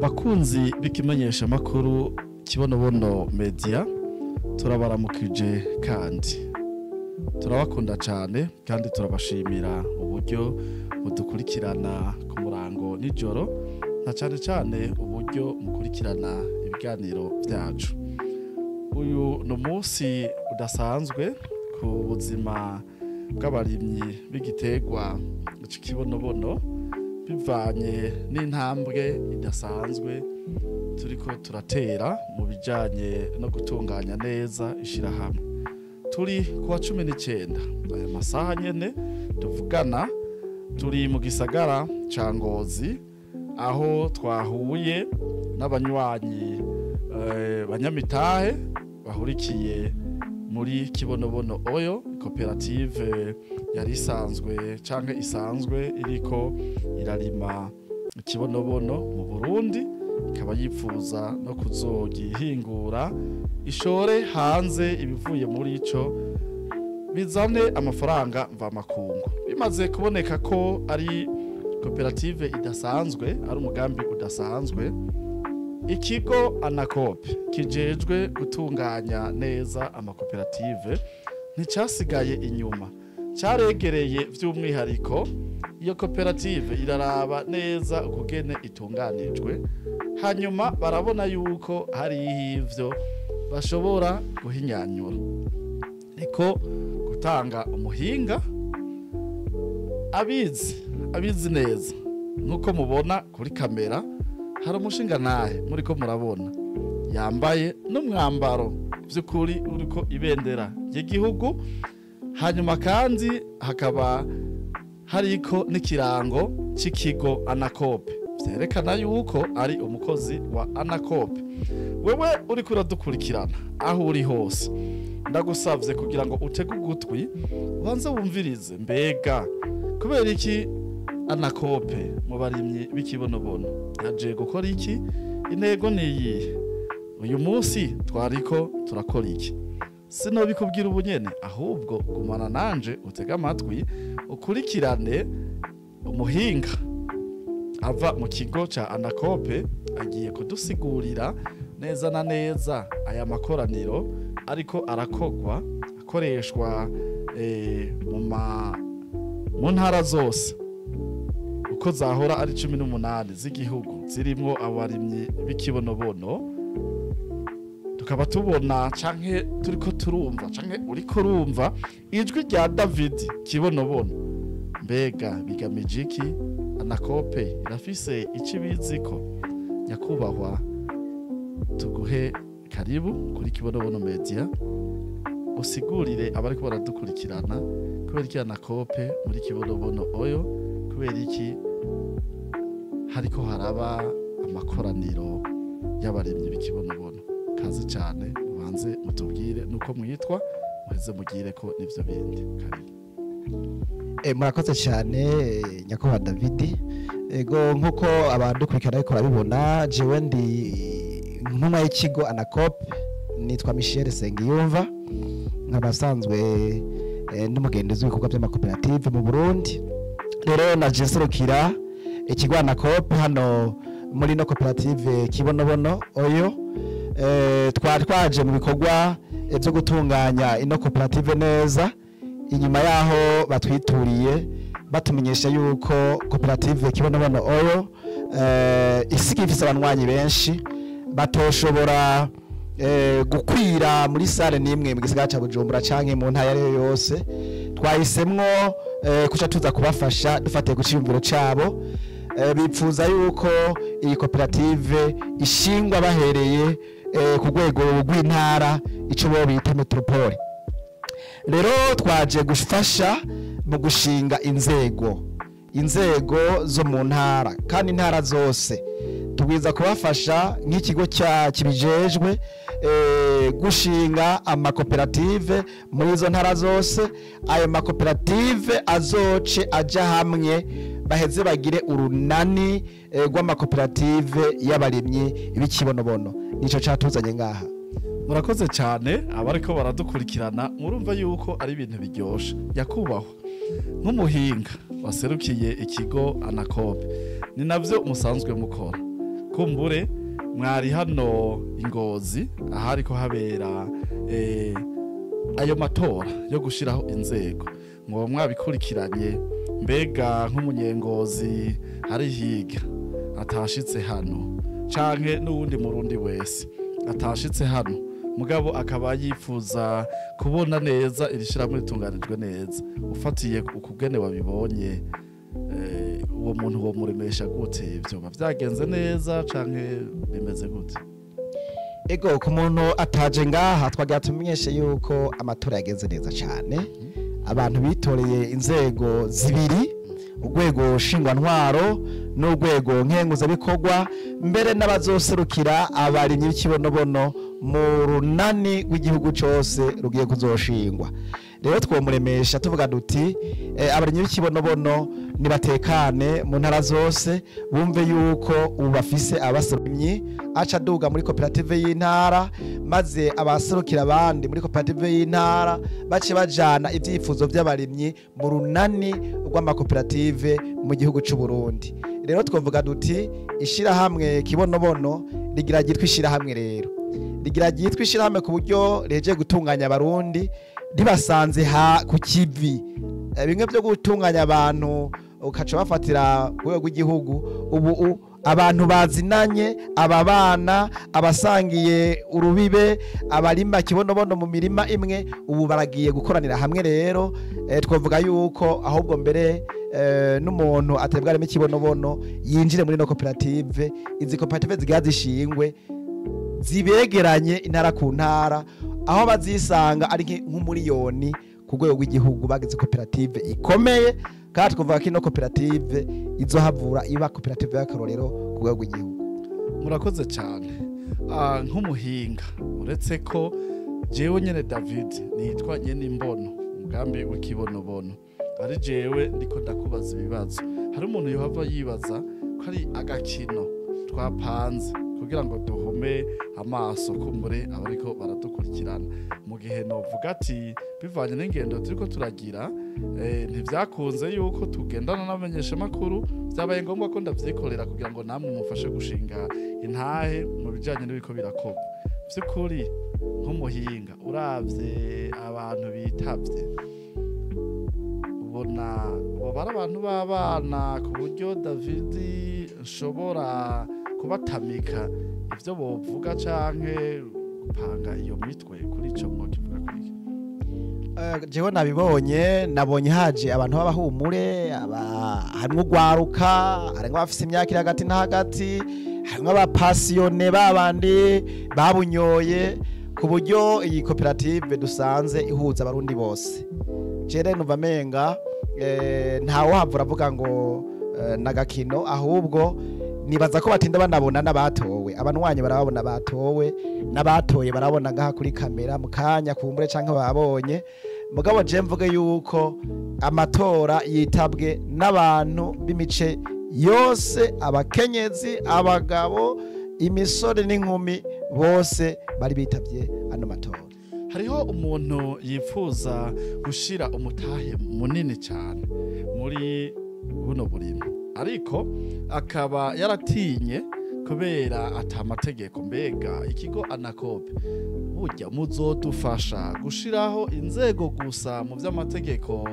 Bakunzi b'ikimenyesha makuru Kibonobono Media, turabaramukije kandi turabakunda cyane, kandi turabashimira uburyo mudukurikirana ku murango nijoro, na cyane cyane uburyo mukurikirana ibiganiro byacu. Uyu ni umunsi udasanzwe ku buzima bw'abarimyi b'igiterwa cy'ikibonobono, bivanye n'intambwe idasanzwe turiko turatera mu bijanye no gutunganya neza ishirahamwe. Turi kuwa 19, aya masaha nyene tuvugana turi mu gisagara ca Ngozi, aho twahuye n'abanywanyi banyamitahe bahurikiye muri Kibonobono Oyo, koperative yari isanzwe canke isanzwe iriko irarima ikibonobono mu Burundi, ikaba yifuza no kuzogihingura ishore hanze ibivuye muri ico bizane amafaranga mvamakungu. Bimaze kuboneka ko ari koperative idasanzwe, ari umugambi udasanzwe, ikigo Anacope kijejwe gutunganya neza amakoperative nticasigaye inyuma, cyaregereye by'umwihariko iyo koperative iraraba neza ukugene itunganijwe, hanyuma barabona yuko hari ivyo bashobora guhinyanyura, niko gutanga umuhinga abizi neza. Nkuko mubona kuri kamera hari umushinga nahe muriko murabona yambaye n'umwambaro by'ukuri uriko ibendera ry'igihugu, hanyuma kandi hakaba hariko n'ikirango c'ikigo Anacope, vyerekana yuko ari umukozi wa Anacope. Wewe uriko uradukurikirana aho uri hose, ndagusavye kugira ngo utege ugutwi ubanze wumvirize, mbega kubera iki Anacope mu barimyi b'ikibonobono yaje gukora iki, intego ni iyihe, uyu munsi twariko turakora iki? Sinobikubwira ubunyene, ahubwo gumana nanje utege amatwi ukurikirane umuhinga ava mu kigo ca Anacope agiye kudusigurira neza na neza aya makoraniro ariko arakogwa akoreshwa mu ntara zose uko zahora ari 18 z'igihugu zirimwo abarimyi b'ikibonobono. Tukaba tubona canke turiko turumva canke uriko urumva ijwi rya David Kibonobono. Mbega bigamije iki? Anacope irafise icibiziko? Nyakubahwa, tuguhe karibu kuri Kibonobono Media, usigurire abariko baradukurikirana kubera iki Anacope muri Kibonobono Oyo, kubera iki hariko haraba amakoraniro y'abarimyi b'ikibonobono. Kaze cyane, ubanze mutubwire nuko mwitwa, muheze mugire ko nivyo bindi. Karibu. Murakoze cyane nyakubahwa David. Ego, nkuko abadukurikirana ariko barabibona, jewe ndi intumwa y'ikigo Anacope, nitwa Michel Sengiyumva, nkaba asanzwe n'umugenduzi w'ibikorwa by'amakoperative mu Burundi. Rero naje nserukira ikigo Anacope hano muri no koperative Kibonobono Oyo. Twari twaje mu bikorwa byo gutunganya ino koperative neza, inyuma yaho batwituriye batumenyesha yuko koperative Kibonobono Oyo isigaye ifise abanywanyi benshi batoshobora gukwira muri sale nimwe mu gisagara ca Bujumbura canke mu ntara ariyo yose. Twahisemwo kuca tuza kubafasha dufatiye ku ciyumviro cabo. Bipfuza yuko iyi koperative ishingwa bahereye ku rwego rw'intara, ico bo bita metropole. Rero twaje gufasha mu gushinga inzego zo mu ntara, kandi intara zose tubwiza kubafasha nk'ikigo cya kibijejwe gushinga amakoperative muri izo ntara zose. Ayo makoperative azoce aja hamwe baheze bagire urunani rw'amakoperative y'abarimyi b'ikibonobono. Nico catuzanye ngaha. Murakoze cyane abariko baradukurikirana, murumva yuko ari ibintu biryoshe. Nyakubahwa, nk'umuhinga waserukiye ikigo Anacope, Ni navyo musanzwe mukora. Kumbure mwari hano Ingozi ahariko habera ayo matora yo gushiraho inzego, mwoba mwabikurikiranye. Mbega nk'umunyengozi ari higa atashitse hano, canke n'uwundi murundi wese atashitse hano mugabo akaba yifuza kubona neza iri shirahamwe ritunganijwe neza, ufatiye ukugene wabibonye, uwo muntu wo muremesha gute? Vyoba vyagenze neza canke bimeze gute? Ego, ku muntu ataje ngaha twagira tumenyeshe yuko amatora yagenze neza cyane. Abantu bitoreye inzego zibiri, urwego nshingwantwaro n'urwego nkenguzabikorwa, mbere n'abazoserukira abarimyi b'ikibonobono mu runani rw'igihugu cyose rugiye kuzoshingwa. Rero twomuremesha tuvuga duti abarimyi b'ikibonobono nibatekane mu ntara zose, bumve yuko ubu bafise abaserukimyi. Aca aduga muri koperative y'intara, maze abaserukira abandi muri koperative y'intara bace bajana ibyifuzo by'abarimyi mu runani rw'amakoperative mu gihugu c'u Burundi. Rero twavuga duti ishirahamwe Kibonobono rigira ryitwa ishirahamwe, rero rigira ryitwa ishirahamwe ku buryo reje gutunganya abarundi ribasanze ha ku kivi. Bimwe byo gutunganya abantu ukaca bafatira ku rwego rw'igihugu, ubu abantu bazinanye, ababana, abasangiye urubibe, abarima kibonobono mu mirima imwe, ubu baragiye gukoranira hamwe. Rero twavuga yuko ahubwo mbere n'umuntu atebwa arimo ikibonobono yinjire muri no koperative. Izi koperative zigira zishingwe zibegeranye intara ku ntara, aho bazisanga ari nk'umuriyoni ku rwego rw'igihugu bagize koperative ikomeye. Kandi twavuga ko ino koperative izohavura iba koperative y'akarorero ku rwego rw'igihugu. Murakoze cyane. Nk'umuhinga, uretse ko jewe nyene David nitwa nyene imbono umugambi w'ikibonobono, ari jewe ndiko ndakubaza ibibazo, hari umuntu yohava yibaza ko ari agakino twapanze kugira ngo duhume amaso kumbure abariko baradukurikirana, mu gihe novuga ati bivanye n'ingendo turiko turagira, ntivyakunze yuko tugendana n'abamenyeshamakuru, vyabaye ngombwa ko ndavyikorera kugira ngo namwe mumfashe gushinga intahe mu bijanye n'ibiko birakorwa. Vy'ukuri nk'umuhinga, uravye abantu bitavye, ubona boba ari abantu b'abana ku buryo David nshobora kubatamika ivyo bovuga canke gupanga iyo mitwe kuri ico mwokivuga kuri iki? Jewe nabibonye, nabonye haje abantu b'abahumure, harimwo ugwaruka, harimwo abafise imyaka iri hagati na hagati, harimwo abapasiyone babandi babunyoye, ku buryo iyi koperative dusanze ihuza abarundi bose. Jere numva menga ntawohavura avuga ngo nagakino, ahubwo nibaza ko batinda banabona n'abatowe. Abanwanyi barababona batowe, n'abatoye barabona ngaha kuri kamera mu kanya kumbure canke babonye. Mugabo je mvuge yuko amatora yitabwe n'abantu b'imice yose, abakenyezi, abagabo, imisore n'inkumi, bose bari bitavye ano matora. Hariho umuntu yifuza gushira umutahe munini cyane muri buno burimo, ariko akaba yaratinye kubera ata mategeko. Mbega ikigo Anakope burya muzodufasha gushiraho inzego gusa mu vy'amategeko,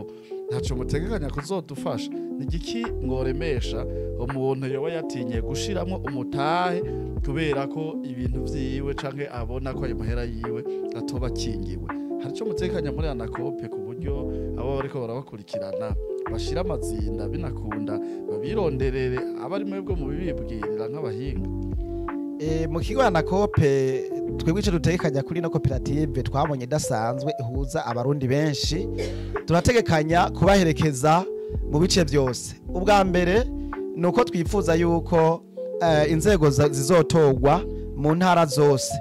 ntaco mutegekanya kuzodufasha? Ni igiki mworemesha umuntu yoba yatinye gushiramwo umutahe kubera ko ibintu vyiwe canke abona ko ayo mahera yiwe atoba akingiwe? Hari ico mutegekanya muri Anakope ku buryo abo bariko barabakurikirana bashira amazinda binakunda babironderere abari mwebwe mubibibwirira nk'abahinga? Mu kigo Anakope twebwe ico dutegekanya kuri ino koperative twabonye idasanzwe ihuza abarundi benshi, turategekanya kubaherekeza mu bice byose. Ubwa mbere ni uko twifuza yuko inzego zizotorwa mu ntara zose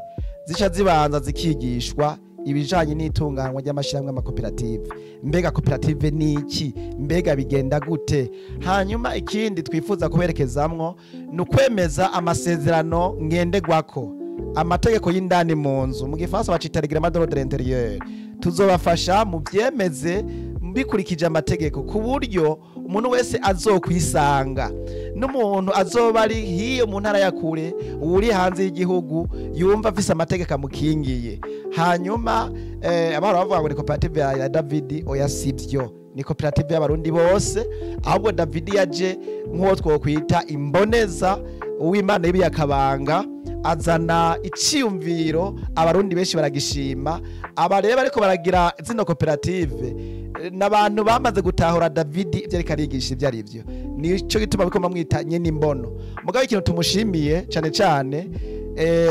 zica zibanza zikigishwa ibijanye n'itunganywa ry'amashirahamwe y'amakoperative. Mbega koperative ni iki? Mbega bigenda gute? Hanyuma ikindi twifuza kuberekezamwo ni ukwemeza amasezerano ngenderwako, amategeko y'indani mu nzu, mu gifaransa bacita règlement d'ordre intérieur. Tuzobafasha mu byemeze. Bikurikije amategeko, ku buryo umuntu wese azokwisanga, n'umuntu azoba ari hiyo mu ntara ya kure, uri hanze y'igihugu, yumva afise amategeko amukingiye. Hanyuma abahora bavuga ngo ni koperative ya David, oya, sivyo, ni koperative y'Abarundi bose. Ahubwo David yaje nk'uwo twokwita imboneza uw'Imana y'ibiyakabanga, azana iciyumviro, Abarundi benshi baragishima. Aba rero bariko baragira zino koperative n'abantu bamaze gutahura David ibyo ariko arigisha ibyo ari byo. Nico gituma biko bamwita nyene imbono. Mugabo ikintu tumushimiye cane cane,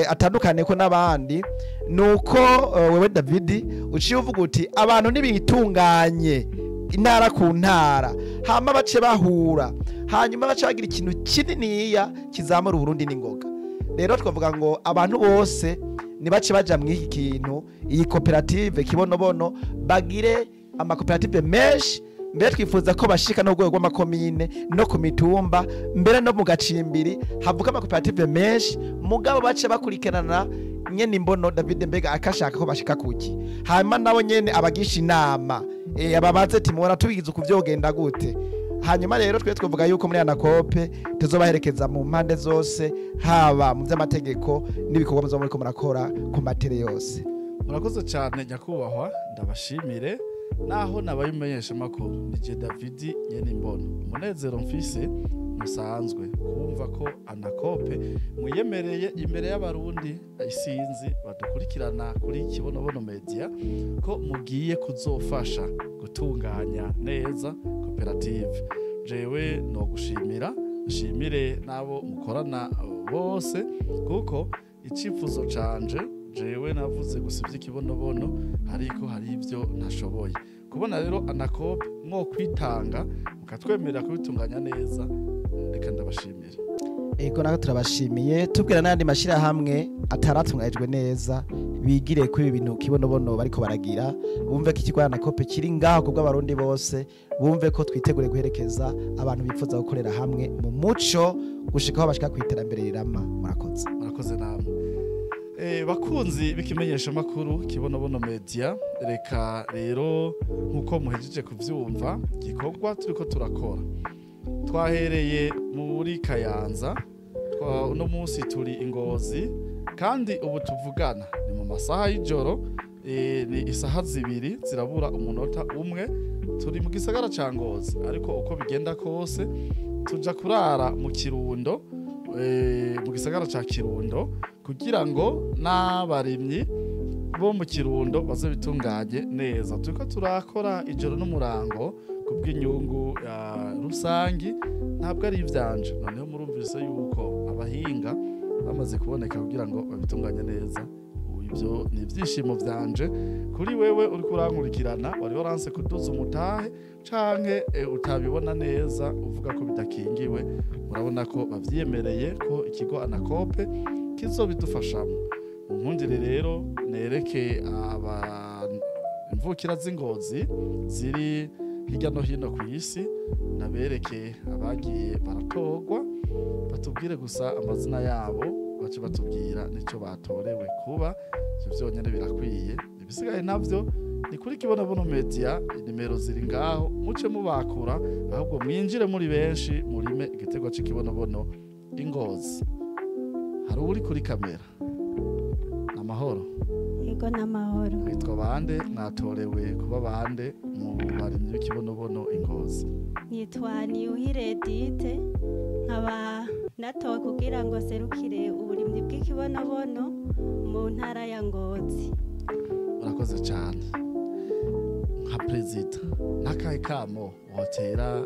atandukane ko n'abandi, nuko wewe David uciye uvuga uti abantu nibitunganye intara ku ntara, hama bace bahura, hanyuma bace bagira ikintu kininiya kizamura Uburundi n'ingoga. Rero twavuga ngo abantu bose nibace baja mw'iki kintu, iyi koperative Kibonobono, bagire amakoperative menshi. Mbere twifuza ko bashika no rwego rw'amakomine no ku mitumba, mbere no mu gacimbiri havuka amakoperative menshi. Mugabo bace bakurikirana nyene imbono David, mbega akashaka ko bashika kuki, hanyuma nabo nyene abagisha inama, ababaze ati mubona tubigize uku vyogenda gute? Hanyuma rero twe twavuga yuko muri ANACOOP tuzobaherekeza mu mpande zose, haba mu vy'amategeko n'ibikorwa muzoba muriko murakora ku matere yose. Murakoze cyane nyakubahwa, ndabashimire. Naho nabaye umumenyesha makuru, ni je David nyene imbono. Umunezero mfise musanzwe kumva ko ANACOOP mwiyemereye imbere y'Abarundi isinzi badukurikirana kuri Kibonobono Media ko mugiye kuzofasha gutunganya neza koperative. Jewe no gushimira, nshimire nabo mukorana bose, kuko icifuzo canje jewe navuze gusa iby'ikibonobono, ariko hari ibyo ntashoboye kubona. Rero ANACOOP mwo kwitanga mukatwemerera kubitunganya neza, reka ndabashimira. Ego, nako turabashimiye, tubwira n'ayandi mashyirahamwe ataratunganijwe neza bigire kuri ibi bintu Kibonobono bariko baragira, bumve ko ikigo ANACOOP kiri ngaho kubw'Abarundi bose, bumve ko twitegure guherekeza abantu bifuza gukorera hamwe mu muco gushika aho bashika ku iterambere rirama. Murakoze. Murakoze namwe. Bakunzi b'ikimenyesha makuru Kibonobono Media, reka rero nkuko muhejeje kuvyumva igikorwa turiko turakora, twahereye muri Kayanza, uno munsi turi Ingozi, kandi ubu tuvugana ni mu masaha y'ijoro, ni isaha 2 zirabura umunota 1, turi mu gisagara ca Ngozi. Ariko uko bigenda kose tuja kurara mu Kirundo, mu gisagara ca Kirundo, kugira ngo n'abarimyi bo mu Kirundo baze bitunganye neza. Turiko turakora ijoro n'umurango kubw'inyungu ya rusangi, ntabwo ari ivyanje. Noneho murumvise yuko abahinga bamaze kuboneka kugira ngo babitunganye neza. Ibyo ni ibyishimo vyanje. Kuri wewe uriko urankurikirana wari waranse kuduza umutahe canke utabibona neza uvuga ko bidakingiwe, murabona ko bavyiyemereye ko ikigo ANACOOP kizobidufashamo. Munkundire rero nereke aba imvukira z'Ingozi ziri hirya no hino ku isi, nabereke abagiye baratorwa, batubwire gusa amazina yabo, bace batubwira nico batorewe kuba. Ivyo vyonyene birakwiye, ibisigaye navyo ni kuri Kibonobono Media, inimero ziri ngaho, muce mubakura, ahubwo mwinjire muri benshi murime igiterwa c'ikibonobono Ingozi. Hari uri kuri kamera. Amahoro. Yego, n'amahoro. Witwa bande? Mwatorewe kuba bande mu barimyi b'ikibonobono Ingozi? Nitwa Niyuhire Edite, nkaba natowe kugira ngo serukire uburimyi bw'ikibonobono mu ntara ya Ngozi. Murakoze cyane. Nka perezida, n'akahe kamo wotera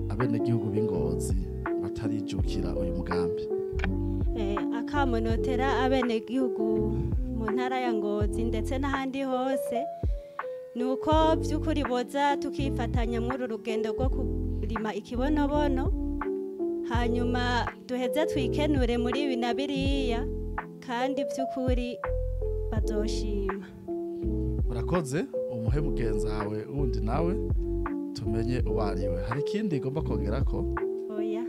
abenegihugu b'Ingozi batarijukira uyu mugambi? Akamo notera abenegihugu mu ntara ya Ngozi ndetse n'ahandi hose ni uko by'ukuri boza tukifatanya muri uru rugendo rwo kurima ikibonobono, hanyuma duheze twikenure muri ibi na biriya, kandi by'ukuri bazoshima. Murakoze. Umuhe mugenzi wawe wundi nawe tumenye uwo ariwe. Hari ikindi igomba kongera ko? Oya.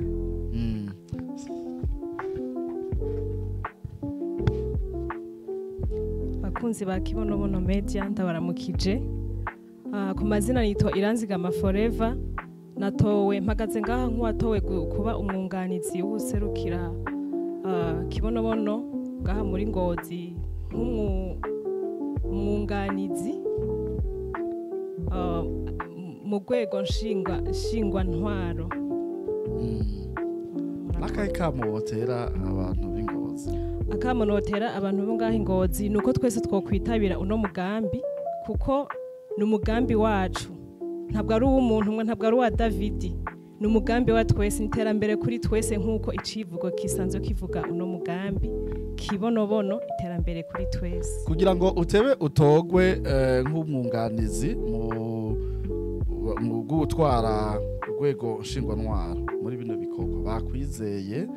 Bakunzi ba Kibonobono Media, ndabaramukije. Ku mazina nitwa Iranzigama Forever, natowe mpagaze ngaha nk'uwatowe kuba umwunganizi w'userukira Kibonobono ngaha muri Ngozi, nk'umwunganizi mu rwego nshingwa ntwaro. N'akahe kamo wotera abantu b'Ingozi? Akamo notera abantu bo ngaha Ingozi ni uko twese twokwitabira uno mugambi, kuko ni umugambi wacu, ntabwo ari uw'umuntu umwe, ntabwo ari uwa Davidi, ni umugambi wa twese, iterambere kuri twese, nk'uko icivugo kisanzwe kivuga uno mugambi, Kibonobono, iterambere kuri twese. Kugira ngo utebe utogwe nk'umwunganizi mu gutwara urwego nshingwantwaro muri bino bikorwa, bakwizeye,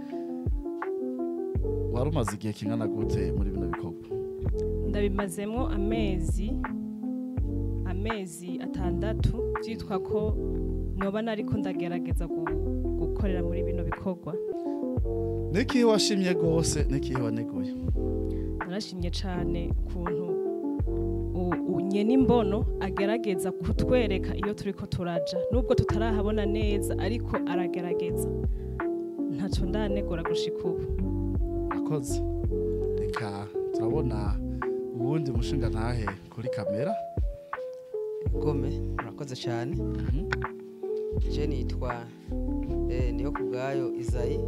wari umaze igihe kingana gute muri bino bikorwa? Ndabimazemo amezi 6, byitwa ko noba nariko ndagerageza gukorera muri bino bikorwa. Niki washimye gose, niki waneguye? Narashimye cane ukuntu nyene imbono agerageza kutwereka iyo turiko turaja, nubwo tutarahabona neza, ariko aragerageza, ntaco ndanegura gushika ubu. Akoze. Reka turabona uwundi mushinga ntahe kuri kamera. Gome, murakoze cyane. Je nitwa Niho Kubwayo Izayi,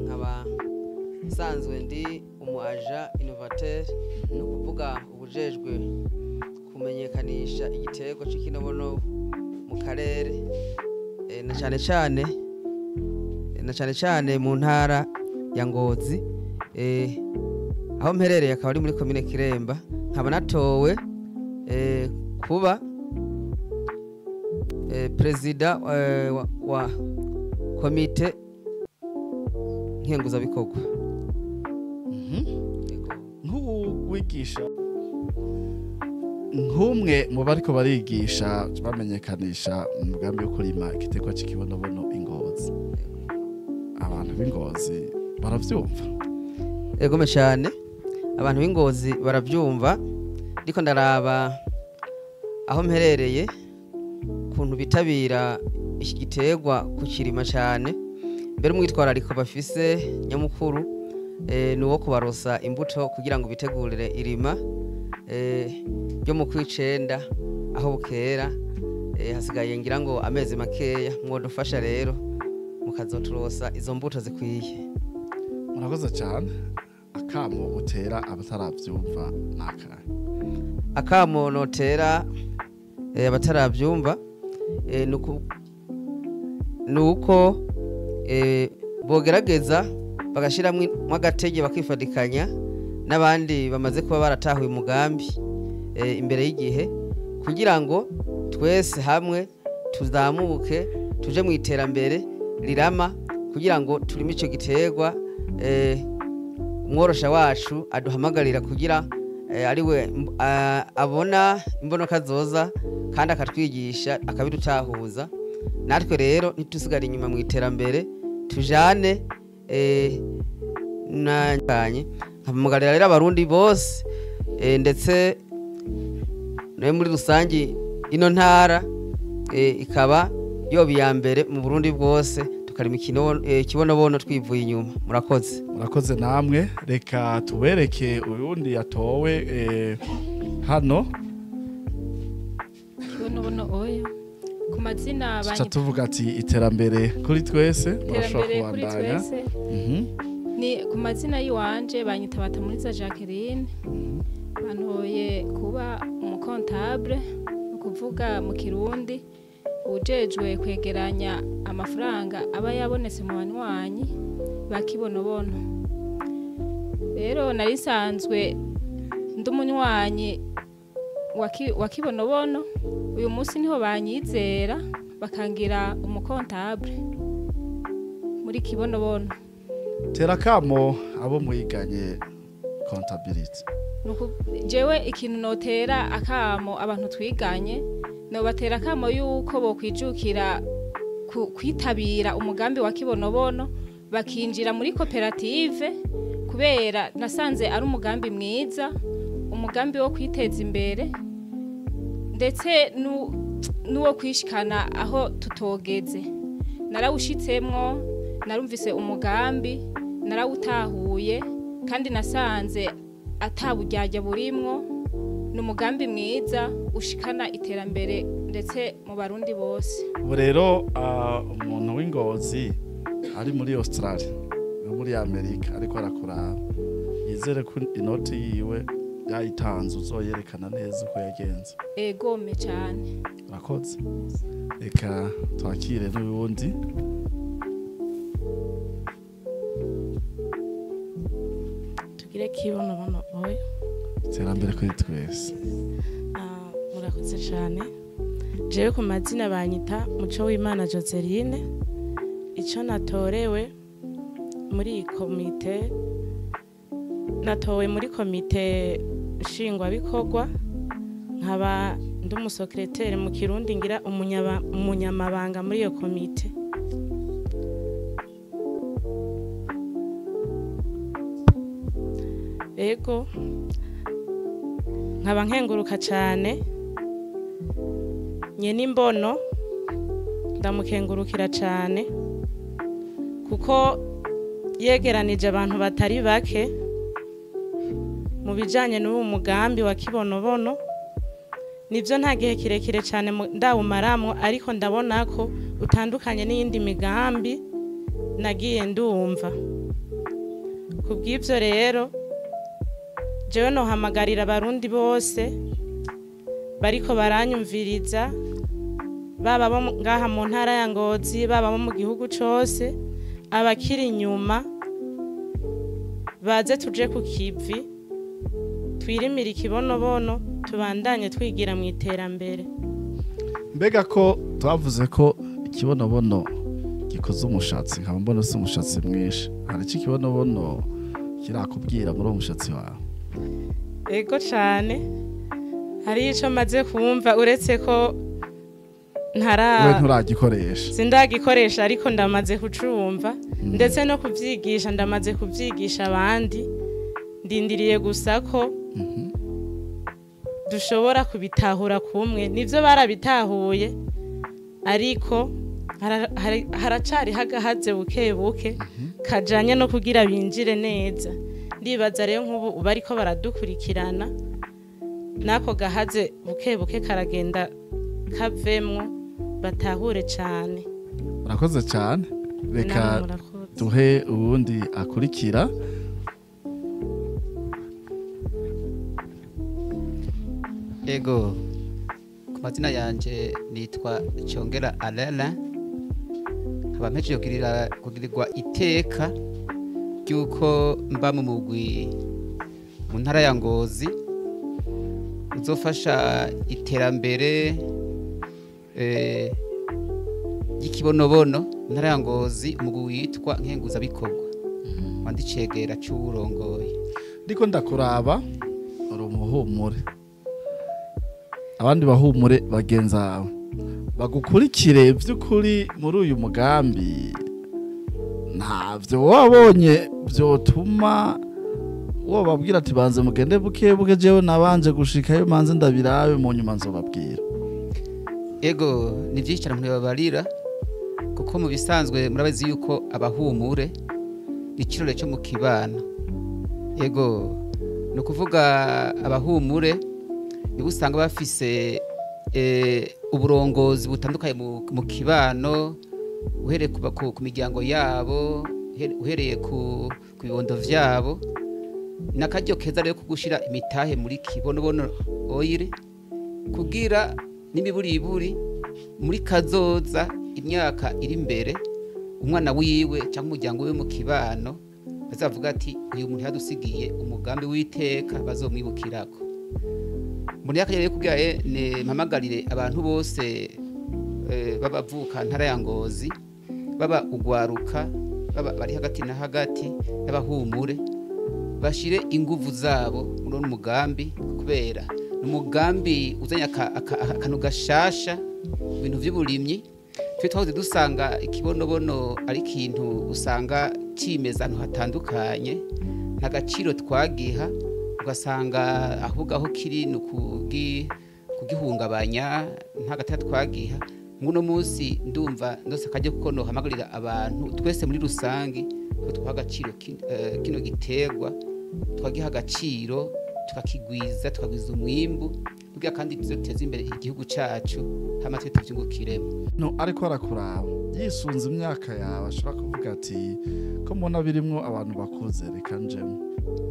nkaba nsanzwe ndi umu agent innovateur, ni ukuvuga ubujejwe kumenyekanisha igiterwa c'ikinobono mu karere, na cyane cyane na cyane cyane mu ntara ya Ngozi, aho mperereye akaba ari muri komine Kiremba. Nkaba natowe kuba perezida wa komite nkenguzabikorwa. Nk'uwigisha, nk'umwe mu bariko barigisha bamenyekanisha umugambi wo kurima igiterwa c'ikibonobono Ingozi, abantu b'Ingozi baravyumva? Egome cyane, abantu b'Ingozi baravyumva. Ndiko ndaraba aho mperereye ukuntu bitabira iki giterwa kukirima cyane. Mbere umwitwarariko bafise nyamukuru ni uwo kubarosa imbuto kugira ngo bitegurire irima ryo mu kwicenda aho bukera. Hasigaye ngira ngo amezi makeya, mwodufasha rero mukazoturosa izo mbuto zikwiye. Murakoze cyane. Akamo utera abataravyumva nakahe? Akamo notera abataravyumva nuko bogerageza bagashiramwo agatege, bakifadikanya n'abandi bamaze kuba baratahuye umugambi imbere y'igihe, kugira ngo twese hamwe tuzamuke tuje mu iterambere rirama, kugira ngo turime ico giterwa umworosha wacu aduhamagarira, kugira ariwe abona imbonoka zoza kandi akatwigisha akabidutahuza. Natwe rero ntitusigare inyuma mu iterambere, tujane nanye. Nkamugarira rero abarundi bose, ndetse no muri rusangi ino ntara ikaba yoba iya mbere mu Burundi bwose, tukarima ikibonobono twivuye inyuma. Murakoze. Murakoze namwe. Reka tubereke uyundi yatowe hano. Kibonobono oya. Ku mazina tuca tuvuga ati iterambere kuri twese, murashobora iterambere kuri kubandanya. twese. Ni ku mazina yiwanje banyita Batamuriza Jacqueline, bantoye kuba umu comptable, ni ukuvuga mu Kirundi ujejwe kwegeranya amafaranga aba yabonetse mu banywanyi ba Kibonobono. Rero nari nsanzwe ndi umunywanyi wa Kibonobono, uyu munsi niho banyizera bakangira umu comptable muri Kibonobono. Tera kamo abo mwiganye comptability. Jewe ikintu notera akamo abantu twiganye, nobatera akamo yuko bokwijukira kwitabira umugambi wa Kibonobono, bakinjira muri koperative, kubera nasanze ari umugambi mwiza, umugambi wo kwiteza imbere. ndetse n'uwo kwishikana aho tutogeze. Narawushitsemwo, narumvise umugambi, narawutahuye kandi nasanze ataburyarya burimwo. Ni umugambi mwiza ushikana iterambere ndetse mu Barundi bose. Ubu rero umuntu w'ingozi ari muri Australia no muri Amerika ariko arakuraba, yizere ko inoti yiwe yayitanze uzoyerekana neza uko yagenze. Egome cyane. Urakoze. Reka twakire n'ubundi. Tugire kibonobono oyo. Iterambere kuri twese. Murakoze cyane. Jewe ku mazina banyita Muco w'Imana Joseline. Ico natorewe muri iyi komite, natowe muri komite nshingwabikorwa, nkaba ndi umusekreteri mu Kirundi, ngira umunyamabanga muri iyo komite. Ego nkaba nkenguruka cyane nye n'imbono, ndamukengurukira cyane kuko yegeranije abantu batari bake mu bijanye n'uwo mugambi wa kibonobono. Nivyo nta gihe kirekire cyane ndawumaramwo, ariko ndabona ko utandukanye n'iyindi migambi nagiye ndumva. Kubw'ivyo rero jewe nohamagarira abarundi bose bariko baranyumviriza, baba bo ngaha mu ntara ya Ngozi, baba bo mu gihugu cose, abakiri inyuma baze tuje ku kivi, twirimire ikibonobono, tubandanye twigira mu iterambere. Mbega ko twavuze ko ikibonobono gikoze umushatsi, nkaba mbona si umushatsi mwinshi, hari iki kibonobono kirakubwira muri uwo mushatsi wawe? Ego cyane, hari ico maze kumva, uretse ko ntara nturagikoresha, sindagikoresha, ariko ndamaze kucumva ndetse no kuvyigisha, ndamaze kuvyigisha abandi. Ndindiriye gusa ko dushobora kubitahura kumwe. Nivyo barabitahuye, ariko haracari hagahaze buke buke kajanye no kugira binjire neza. Ndibaza rero nk'ubu bariko baradukurikirana, nako gahaze buke buke karagenda kavemwo, batahure cyane. Murakoze cyane. Reka duhe ubundi akurikira. Ego, ku mazina yanje nitwa Cyongera Alala, nkaba mpejeje kugirirwa iteka ry'uko mba mu mugwi mu ntara ya Ngozi uzofasha iterambere ry'ikibonobono mu ntara ya Ngozi, umugwi witwa Nkenguzabikorwa, wandicegera c'uwurongoye. Ndiko ndakuraba uri umuhumure, abandi bahumure bagenza bawe bagukurikire vy'ukuri muri uyu mugambi. Ntavyo wabonye vyotuma wobabwira ati banze mugende buke buke, jewe nabanje gushikayo manze ndabirabe, mu nyuma nzobabwira. Ego, ni vyinshi cyane umuntu yobabarira, kuko mu bisanzwe murabazi yuko abahumure ni ikirore cyo mu kibano. Ego, ni ukuvuga abahumure nibo usanga bafise uburongozi butandukanye mu kibano, uhereye ku miryango yabo, uhereye ku bibondo vyabo. Nakaryo keza rero kugushira imitahe muri kibonobono oyire, kugira n'imiburiburi muri kazoza imyaka iri imbere, umwana wiwe cyangwa umuryango wiwe mu kibano bazavuga ati uyu muntu yadusigiye umugambi w'iteka, bazomwibukirako. Muri yakagere kugira ne mpamagarire abantu bose babavuka ntara ya Ngozi, baba ugwaruka, baba bari hagati na hagati n'abahumure, bashire inguvu zabo muri uno mugambi, kubera umugambi uzanye akantu gashasha ibintu by'uburimyi. Twe twahoze dusanga ikibonobono ari ikintu usanga kimeza ahantu hatandukanye, nta gaciro twagiha, ugasanga ahubwo aho kiri ni Kugihungabanya nta gateka twagiha. Nguno munsi ndumva ndose akajya kuko nohamagarira abantu twese muri rusange ko twaha agaciro kino giterwa, twagiha agaciro tukakigwiza, tukagwiza umwimbu kugira kandi tuzoteze imbere igihugu cacu hama twe tuvyungukiremo. No ariko arakuraba yisunze imyaka yawe ashobora kuvuga ati ko mbona birimwo abantu bakuze, reka njemo.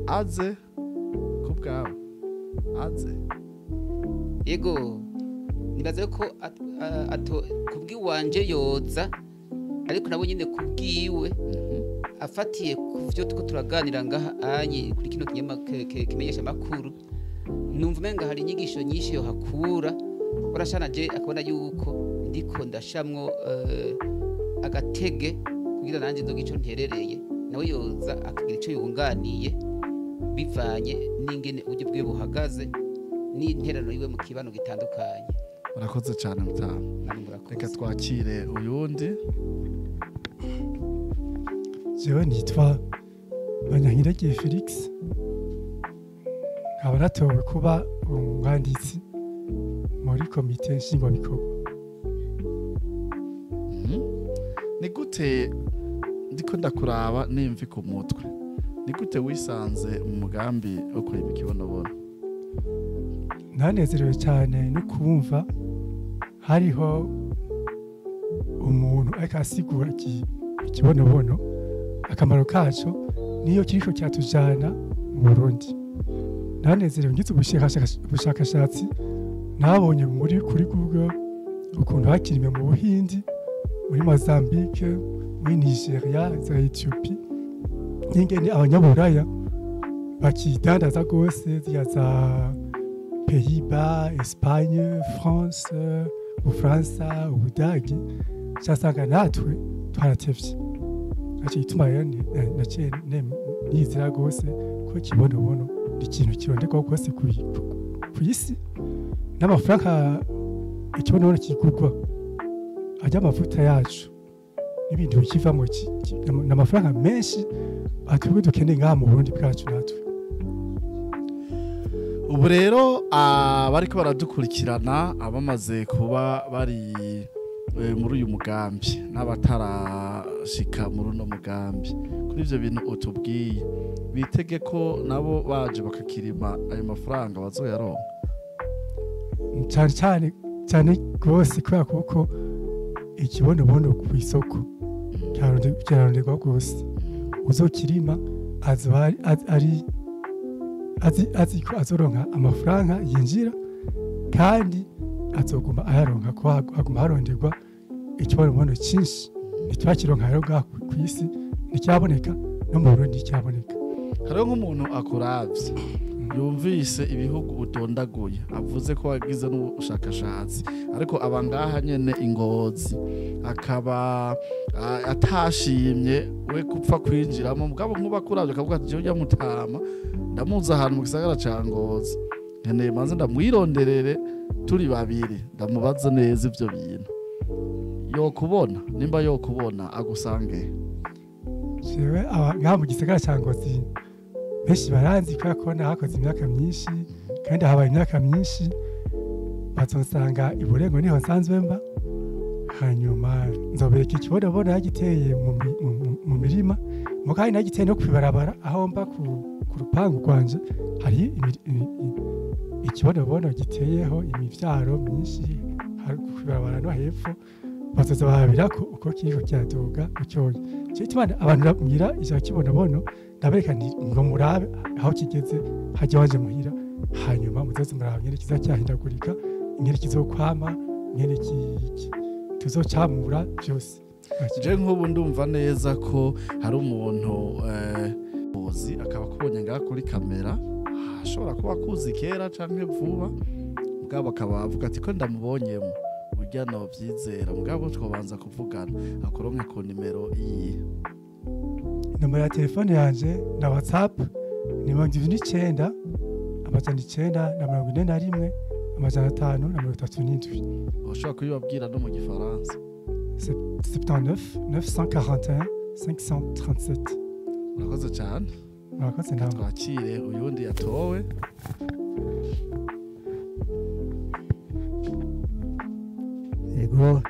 Aze kubwawe, aze. Yego, nibaze ko ato kubwiwanje yoza, ariko nabo nyine kubwiwe afatiye kuvyo tuko turaganira ngaha anye kuri kino kimenyesha makuru, numva umenga hari inyigisho nyinshi yo hakura. Urashana je akabona yuko ndiko ndashamwo agatege kugira nanje nzoga ico nterereye, nawe yoza akagira ico yunganiye bivanye n'ingene uburyo bwiwe buhagaze n'interano yiwe mu kibano gitandukanye. Murakoze cyane mutamu. Namwe murakoze. Reka twakire uyundi. Jewe nitwa Banyankiragiye Felix, nkaba natowe kuba umwanditsi muri komite nshingwabikorwa. Ni gute, ndiko ndakuraba n'imvi ku mutwe, ni gute wisanze mu mugambi wo kurima ikibonobono? Nanezerewe cyane no kumva hariho umuntu ariko asigura ikibonobono, akamaro kaco niyo kiriko cyatujana mu Burundi. Nanezerewe ngize ubushakashatsi, nabonye muri kuri Google ukuntu hakirimwe mu Buhindi, muri Mozambique, muri Nigeria, za Ethiopie, n'ingene abanyaburaya bakidandaza gose, ziriya za Pays-Bas, Espagne, France, Ubufaransa, Ubudagi. Casanga natwe twaratevye. Naco gituma rero naciye nizera gose ko ikibonobono ni ikintu kironderwa rwose kw'isi, n'amafaranga ikibonobono kigurwa arya amavuta yacu n'ibintu bikivamo n'amafaranga menshi atubwe dukeneye ngaha mu Burundi bwacu natwe. Ubu rero abariko baradukurikirana, abamaze kuba bari muri uyu mugambi n'abatarashika muri uno mugambi, kuri ivyo bintu utubwiye, bitege ko nabo baje bakakirima ayo mafaranga bazoyaronka? Cyane cyane cyane rwose, kubera kuko ikibonobono ku isoko kiraronderwa rwose. Uzokirima azoba ari azi ko azoronka amafaranga yinjira, kandi azoguma ayaronka ko aguma haronderwa ikibonobono cyinshi. Ntitwakironka rero ngaha ku isi nticyaboneka, no mu Burundi nticyaboneka. Hariho nk'umuntu akuravye yumvise ibihugu utondaguye, avuze ko wagize n'ubushakashatsi, ariko aba ngaha nyene ingozi akaba atashimye we gupfa kwinjiramo, mugabo nkuba akuravye akavuga ati jewe mutama ndamuzi ahantu mu gisagara ca Ngozi, nkeneye manze ndamwironderere turi babiri ndamubaze neza ivyo bintu. Yokubona nimba yokubona agusange? Jewe ngaha mu gisagara ca Ngozi benshi baranzi kubera ko nahakoze imyaka myinshi kandi habaye imyaka myinshi, bazonsanga i Burengo niho nsanzwe mba. Hanyuma nzobereka ikibonobono nagiteye mu mirima, mugabo nagiteye no kwibarabara aho mba ku rupangu rwanje hari ikibonobono giteyeho imivyaro myinshi kwibarabara no hepfo, bazoza barabirako uko kiriko kiraduga gutyoye. Ico gituma abantu bambwira ivya kibonobono ndabereka nti ngo murabe aho kigeze hajya waje muhira, hanyuma muzoze muraba ingene kizacyahindagurika, ingene kizokwama, ingene tuzocamura byose. Je nk'ubu ndumva neza ko hari umuntu uzi akaba akubonye ngaha kuri kamera, ashobora kuba akuzi kera canke vuba, mugabo akaba avuga ati ko ndamubonyemo burya novyizera, mugabo twobanza kuvugana, akuronke ku nimero iyi. Nomero ya telefone yanje na WhatsApp ni 79 941 537. Ushobora kubibabwira no mu gifaransa? 79 941 537. Murakoze cyane. Murakoze namwe. Twakire uyundi yatowe. Ego,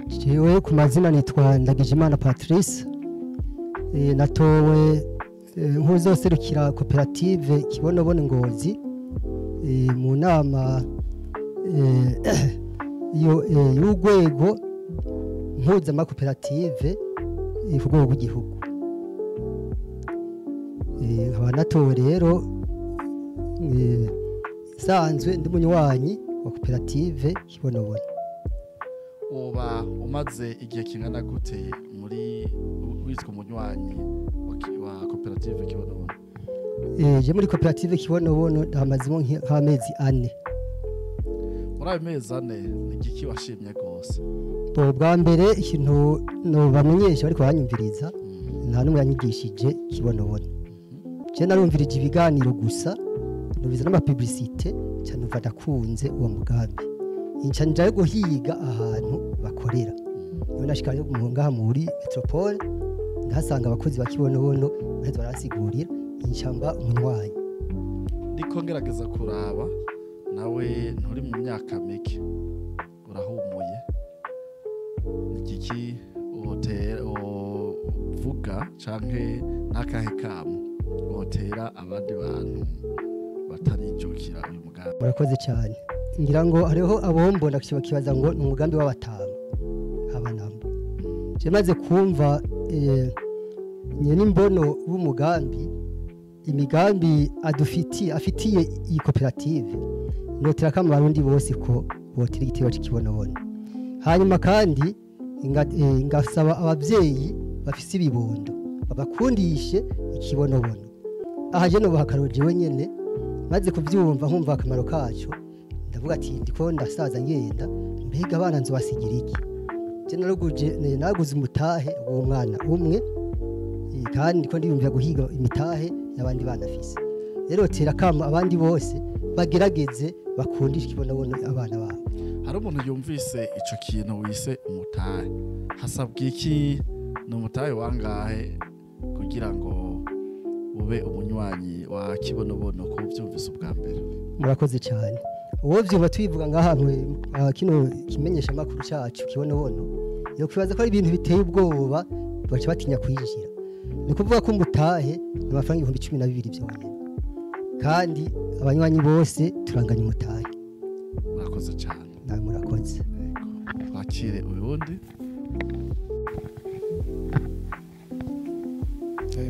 jewe ku mazina nitwa Ndagijimana Patrice. Natowe nk'uzoserukira koperative Kibonobono Ngozi mu nama y'urwego mpuzamakoperative ku rwego rw'igihugu. Nkaba natowe rero nsanzwe ndi munywanyi wa koperative Kibonobono. Uba umaze igihe kingana gute muri witwa umunywanyi wa koperative Kibonobono? Je muri koperative Kibonobono ndamazemo nk'amezi 4. Muri ayo mezi 4 ni igiki washimye gose? Bwa mbere ikintu no bamenyesha bariko banyumviriza, nta numwe yanyigishije Kibonobono. Je narumvirije ibiganiro gusa, numviza n'amapublicité, cyane numva ndakunze uwo mugambi. Inca njaye guhiga ahantu bakorera. Niho nashika yo ngaha muri Metropole, ndahasanga abakozi ba Kibonobono baheze barasigurira, inca mba umunywanyi. Ndiko ngerageza kuraba nawe nturi mu myaka mike, urahumuye. Igiki uvuga canke nakahe kamo wotera abandi bantu batarijukira uyu mugambi? Murakoze cyane. Ngira ngo hariho abombona kibaza ngo ni umugambi w'abatama abanamba. Je maze kumva nyene imbono w'umugambi, imigambi adufitiye afitiye iyi koperative, notera kama abarundi bose ko botira igitero cy'ikibonobono. Hanyuma kandi ngasaba abavyeyi bafise ibibondo babakundishe ikibonobono. Aha je no bahakaroje wenyene maze kuvyumva nkumva akamaro kaco, ndavuga ati ndiko ndasaza ngenda, mbega abana nzobasigira iki? Je naruguje naguze umutahe uwo mwana umwe, kandi ndiko ndiyumvira guhiga imitahe y'abandi bana afise. Rero tera kama abandi bose bagerageze bakundishe ikibonobono abana babo. Hari umuntu yumvise ico kintu wise umutahe, hasabwa iki? Ni umutahe wangahe kugira ngo ube umunywanyi wa Kibonobono ko uvyumvise ubwa mbere? Murakoze cyane. Uwo vyumva tubivuga ngaha kino kimenyesha makuru cyacu Kibonobono, yo kwibaza ko ari ibintu biteye ubwoba baca batinya kwinjira. Ni kuvuga ko umutahe ni amafaranga 12,000 byonyene, kandi abanywanyi bose turanganya umutahe. Murakoze cyane. Nawe murakoze. Twakire uyundi.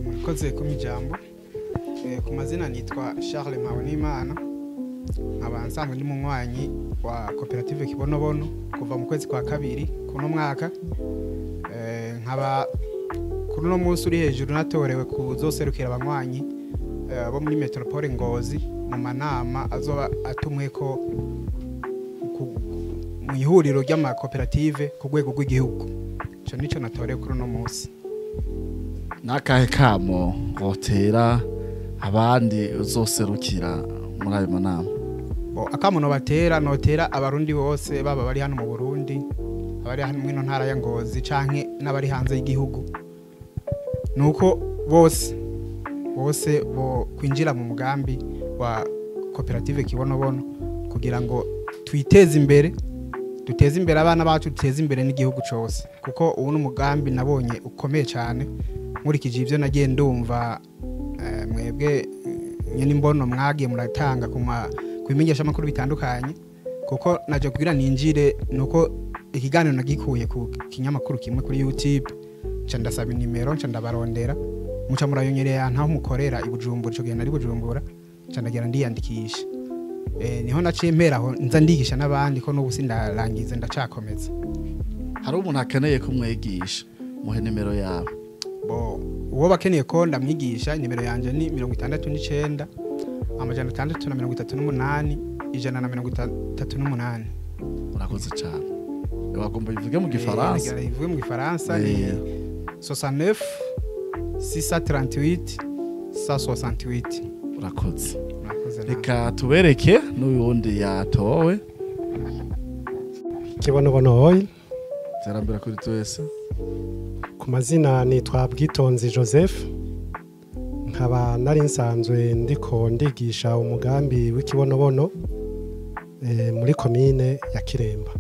Murakoze ku ijambo. Ku mazina nitwa Charles Mpabonimana, nkaba nsanzwe ndi munywanyi wa koperative Kibonobono kuva mu kwezi kwa 2 kuno mwaka. Nkaba kuri uno munsi uri hejuru natorewe kuzoserukira abanywanyi bo muri Metropole Ngozi mu manama azoba atumwe ko mu ihuriro ry'amakoperative ku rwego rw'igihugu. Ico nico natorewe kuri uno munsi. Nakahe kamo wotera abandi uzoserukira muri ayo manama? Akamo no batera notera abarundi bose, baba bari hano mu Burundi, abari hano mwino ntara ya Ngozi canke n'abari hanze y'igihugu, nuko bose bo kwinjira mu mugambi wa koperative Kibonobono kugira ngo twiteze imbere, duteze imbere abana bacu, duteze imbere n'igihugu cose. Kuko ubu n'umugambi nabonye ukomeye cyane, nkurikije ivyo nagiye ndumva mwebwe nyene imbono mwagiye muratanga kubimenyesha amakuru bitandukanye. Kuko naje kugira ninjire nuko ikiganiro nagikuye ku kinyamakuru kimwe kuri YouTube, nca ndasaba inimero, nca ndabarondera, muca murayonyerera ntaho mukorera i Bujumbura. Ico gihe nari Bujumbura, nca ndagira ndiyandikisha. Niho naciye mpera aho nza ndigisha n'abandi, ko n'ubu sindarangiza ndacakomeza. Hari umuntu akeneye kumwigisha, muhe nimero yawe. Bo uwo bakeneye ko ndamwigisha, nimero yanje ni 69 638 138. Murakoze cyane. Bagomba bivuge mu gifaransa. Bivuge mu gifaransa ni 69 638 168. Murakoze. Reka tubereke n'uyundi yatowe. Kibonobono oil. Terambere kuri twese. Ku mazina nitwa Bwitonzi Joseph, nkaba nari nsanzwe ndiko ndigisha umugambi w'ikibonobono muri komine ya Kiremba.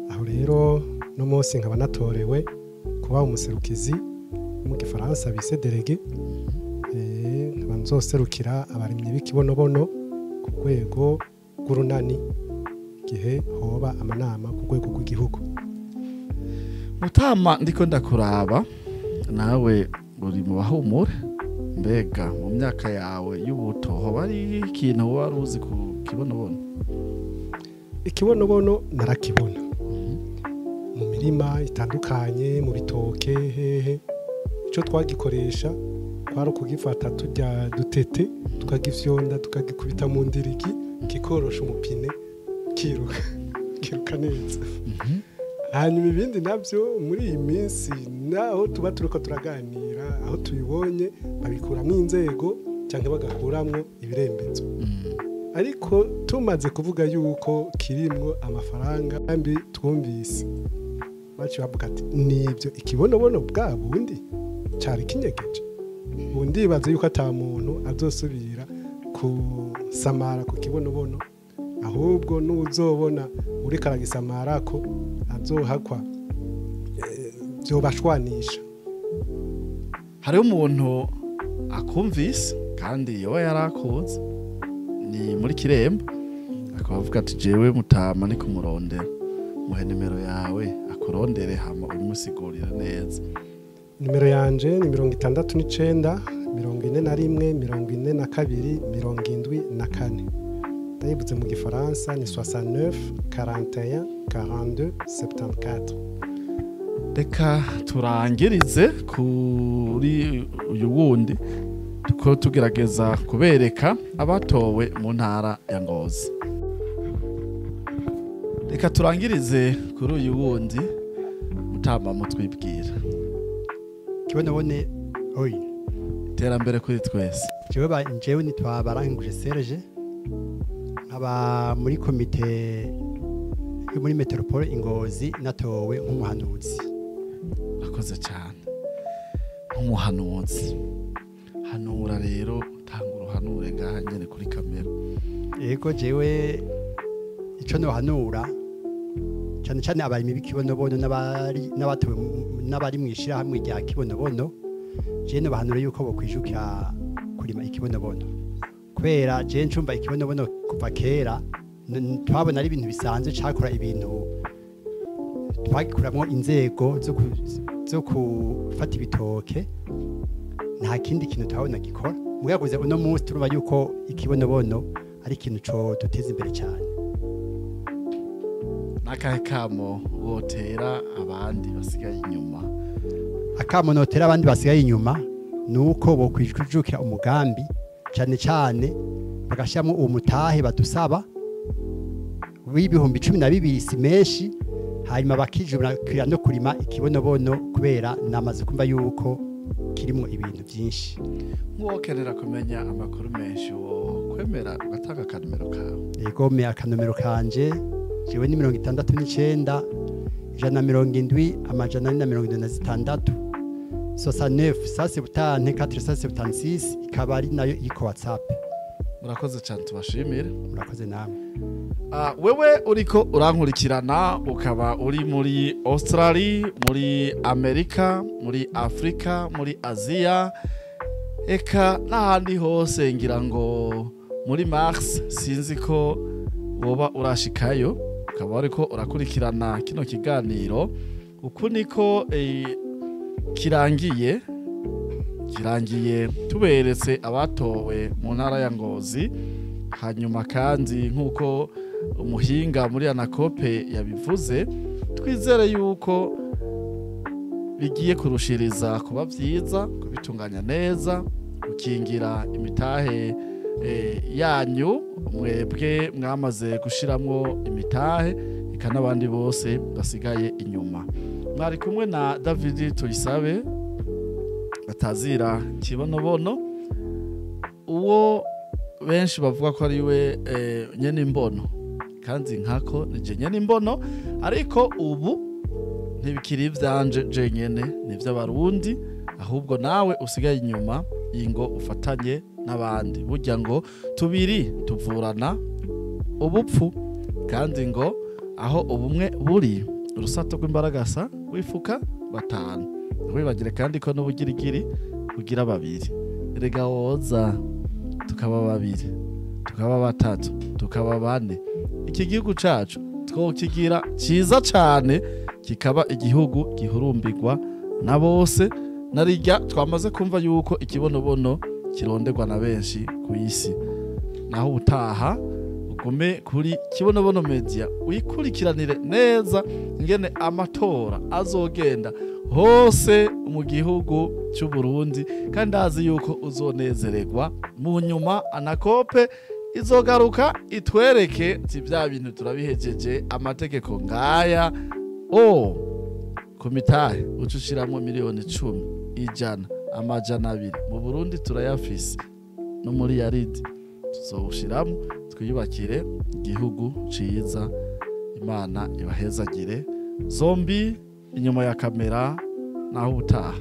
Aho Aho rero no munsi nkaba natorewe kuba umuserukizi mu gifaransa bise délégué, nkaba nzoserukira abarimyi b'ikibonobono ku rwego rw'urunani gihe hoba amanama ku rwego rw'igihugu. Mutama, ndiko ndakuraba, nawe uri mu bahumure. Mbega mu myaka yawe y'ubuto hoba ari ikintu wari uzi ku kibonobono? Ikibonobono narakibona mu mirima itandukanye, mu bitoke hehe. Icyo twagikoresha kwari ukugifata turya dutete, tukagifyonda, tukagikubita mu ndirigi, kikorosha umupine, kiruka kiruka neza. Hanyuma ibindi nabyo, muri iyi minsi naho tuba turiko turaganira, aho tubibonye babikuramo inzego cyangwa bagakuramwo ibirembezo, ariko tumaze kuvuga yuko kirimwo amafaranga mbi, twumvise baciye bavuga ati: "Nibyo, ikibonobono bwa bundi cari kinyegeje." Ubu ndibaza yuko ata muntu azosubira kusamara ku kibonobono, ahubwo n'uzobona uriko aragisamarako azohakwa vyobashwanisha. Hariho umuntu akumvise kandi yoba yarakuze, ni muri Kiremba, akaba avuga ati: "Jewe mutama ni kumurondera, muhe nimero yawe akurondere, hama ubimusigurira neza." Nimero yanje ni 69 41 42 74. Ndayivuze mu gifaransa ni 69 41 42 74. Reka turangirize kuri uyu wundi, tuko tugerageza kubereka abatowe mu ntara ya Ngozi. Reka turangirize kuri uyu wundi mutama, mutwibwira. Kibonabone oyi. Iterambere kuri twese. Jewe jewe nitwa Baranguje Serge, nkaba muri komite yo muri Métropole Ingozi, natowe nk'umuhanuzi. Urakoze cyane. Nk'umuhanuzi, hanura rero, tanga uruhanure ngaha nyene kuri kamera. Yego, jewe ico nohanura cyane cyane abarimyi b'ikibonobono n'abari n'abatowe n'abari mu ishirahamwe rya kibonobono, jewe nobahanura yuko bokwijukira kurima ikibonobono, kubera jewe ncumva ikibonobono kuva kera twabona ari ibintu bisanzwe, cakora ibintu twagikuramwo inzego zo gufata ibitoke, nta kindi kintu twabona gikora. Mugabo uno munsi turumva yuko ikibonobono ari ikintu co duteza imbere cyane. N'akahe kamo wotera abandi basigaye inyuma? Akamo notera abandi basigaye inyuma ni uko bokwijukira umugambi, cyane cyane bagashyiramo uwo mutahe badusaba w'12,000, si menshi, hanyuma bakijukira no kurima ikibonobono, kubera namaze kumva yuko kirimo ibintu byinshi. Nk'uwokenera kumenya amakuru menshi, wo kwemera ugatanga akanimero kawe? Yego, me akanomero kanje jewe ni 69 170 476, 69 170 476, ikaba ari nayo iko WhatsApp. Murakoze cyane, tubashimire. Murakoze namwe. Wewe uriko urankurikirana, ukaba uri muri Australia, muri Amerika, muri Afrika, muri Aziya, eka n'ahandi hose, ngira ngo muri Mars sinzi ko woba urashikayo, ukaba ariko urakurikirana kino kiganiro, uku niko kirangiye. Kirangiye tuberetse abatowe mu ntara ya Ngozi. Hanyuma kandi nk'uko umuhinga muri anakope yabivuze, twizere yuko bigiye kurushiriza kuba byiza, kubitunganya neza, gukingira imitahe yanyu mwebwe mwamaze gushiramwo imitahe, eka n'abandi bose basigaye inyuma. Mwari kumwe na David Tuyisabe batazira Kibonobono, uwo benshi bavuga ko ari we nyene imbono, kandi nkako ni je nyene imbono, ariko ubu ntibikiri ivyanje jenyene, ni ivy'abarundi. Ahubwo nawe usigaye inyuma, ingo ufatanye n'abandi. Burya ngo tubiri tuvurana ubupfu, kandi ngo aho ubumwe buri Urusato rw'imbaragasa rw'ifuka 5. Ntiwibagire kandi ko n'ubugirigiri bugira 2. Erega woza tukaba 2, tukaba 3, tukaba 4. Iki gihugu cacu twokigira ciza cane, kikaba igihugu gihurumbirwa na bose. Narirya twamaze kumva yuko ikibonobono kironderwa na benshi ku isi. Naho ubutaha ugume kuri Kibonobono Media wikurikiranire neza ingene amatora azogenda hose mu gihugu cy'u Burundi, kandi azi yuko uzonezererwa. Mu nyuma anakope izogaruka itwereke ti bya bintu turabihejeje, amategeko ngaya. O komitahe ucushiramo miliyoni 10, 100, 200 mu Burundi turayafise, no muri yaridi tuzowushiramo twiyubakire igihugu ciza. Imana ibahezagire. Zombi inyuma ya kamera, naho ubutaha.